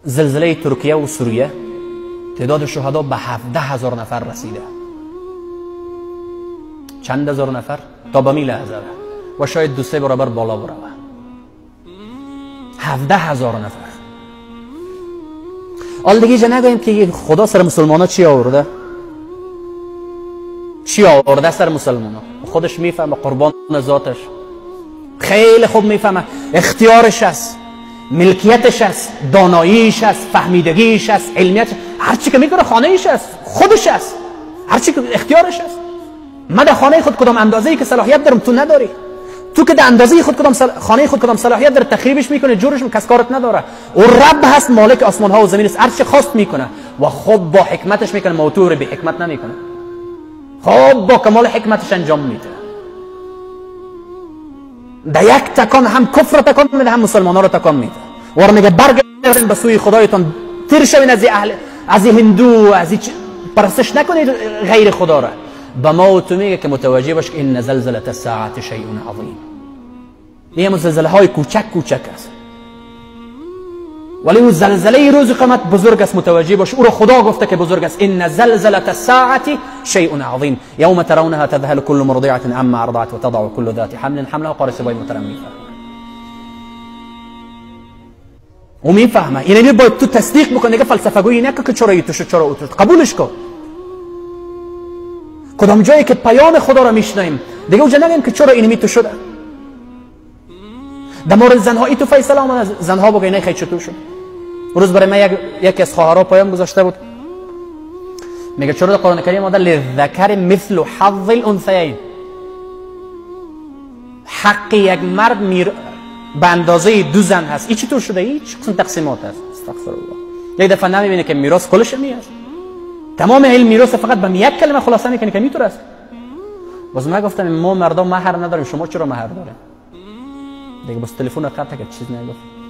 زلزله ترکیه و سوریه تعداد شهدا به 17,000 نفر رسیده. چند هزار نفر تا به می لحظه و شاید 2-3 برابر بالا بروه. 17,000 نفر. حالا دیگه نگوییم که خدا سر مسلمان ها چی آورده؟ چی آورده سر مسلمان ها؟ خودش میفهمه، قربان ذاتش خیلی خوب میفهمه، اختیارش است، ملکیتش است، داناییش است، فهمیدگیش است، علمیتش، هر چی که میکنه خانه ایش است، خودش است، هر چی که اختیارش است. من در خانه خود کدام اندازه‌ای که صلاحیت دارم تو نداری. تو که در اندازه خود کدام خانه خود کدام صلاحیت داره تخریبش میکنه، جورش کس کارت نداره. او رب هست، مالک آسمان ها و زمین است، هر چی خواست میکنه و خود با حکمتش میکنه، موتور به حکمت نمیکنه، خب با کمال حکمتش انجام میده. در یک تکان هم کفر تکان میده، هم مسلمان ها رو تکان میده. و میگه برگردین به سوی خدایتان، تیر شوین از اهل، از هندو، از پرستش نکنید غیر خدا را. به ما و تو میگه که متوجه باش که ان زلزله الساعه شیء عظیم. این زلزله های کوچک کوچک است، ولی اون زلزله روز قیامت بزرگ است. متوجه باش، او را خدا گفته که بزرگ است. ان زلزله الساعه شیء عظیم یوم ترونها تذهل كل مرضعه عما ارضعت وتضع كل ذات حمل حملها. قاری صاحب محترم میفهمه و میفهمه. یعنی باید تو تصدیق بکنی، دیگه فلسفه گویی نکن که چرا تو شد چرا او شد، قبولش کن. کدام جایی که پیام خدا را میشنویم دیگه اونجا نگیم که چرا اینمی تو شده. در مورد زنها ای تو فیصله آمده، زنها بگه نه خیلی چطور شد. روز برای من یکی از خواهرها پیام گذاشته بود، میگه چرا در قرآن کریم آمده للذکر مثل حظ الانثیین، حق یک مرد به اندازه دو زن هست. این چطور شده؟ هیچ قسم تقسیمات هست. استغفر الله. یک دفعه نمیبینه که میراث کلش میاست، تمام علم میراث فقط به یک کلمه خلاصه میکنه که میتونه است. باز من گفتم ما مردا مهر نداریم، شما چرا مهر داریم؟ دیگه باز تلفن قطع کرد، چیز نگفت.